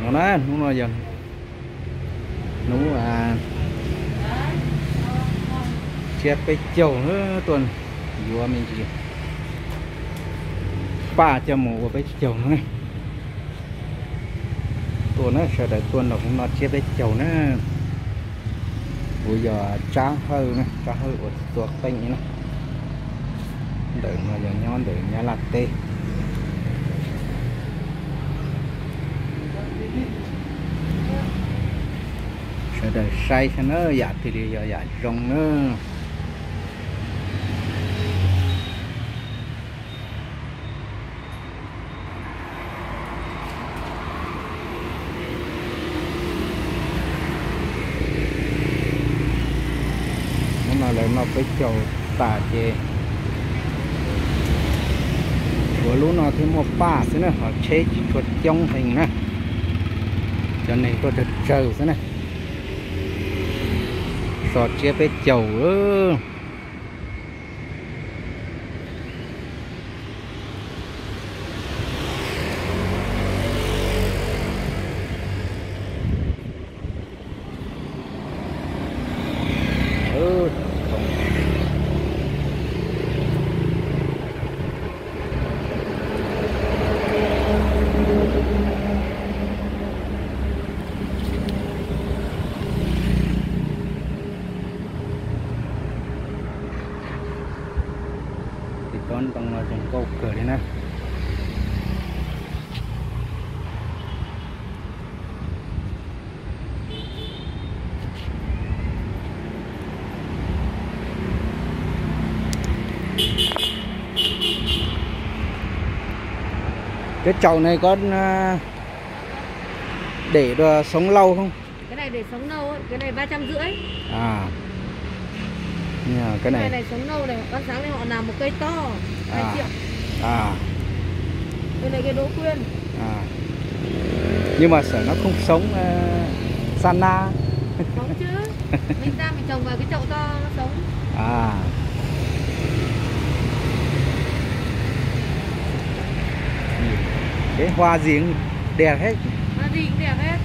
No na, hnub no yog hnub tsiab peb caug na, tuaj yuav me ntsis paj coj mus ua peb caug no ne. Tuaj na, sawv daws tuaj nrog kuv noj tsiab peb caug na. Kuv yog Tsab Hawj na, Tsab Hawj uas tua qeej na. Ntawm no yog nyob ntawm Nyab Laj teb. Sawv daws saib saib na, yam twg li yog yam zoo na. Hnub no lawv noj peb caug tas ces tshuav lub no thiaj muaj paj xwb na, ho tsheb tsis tshua coob heev na. Cov neeg tuaj tsawg tsawg xwb na. So tsiab peb caug. Tus tob ntoo no zoo nkauj kawg li na. Cái chậu này có à, để được sống lâu không? Cái này để sống lâu ấy, cái này ba trăm rưỡi. À, cái này. Cái này này sống lâu này, ăn sáng lên họ làm một cây to, hai triệu. À. Cái này cái đỗ quyên. À. Nhưng mà sợ nó không sống, ờ, xa na. Sống chứ. Mình ra mình trồng vào cái chậu to nó sống. À. Cái hoa gì cũng đẹp hết. Hoa gì cũng đẹp hết.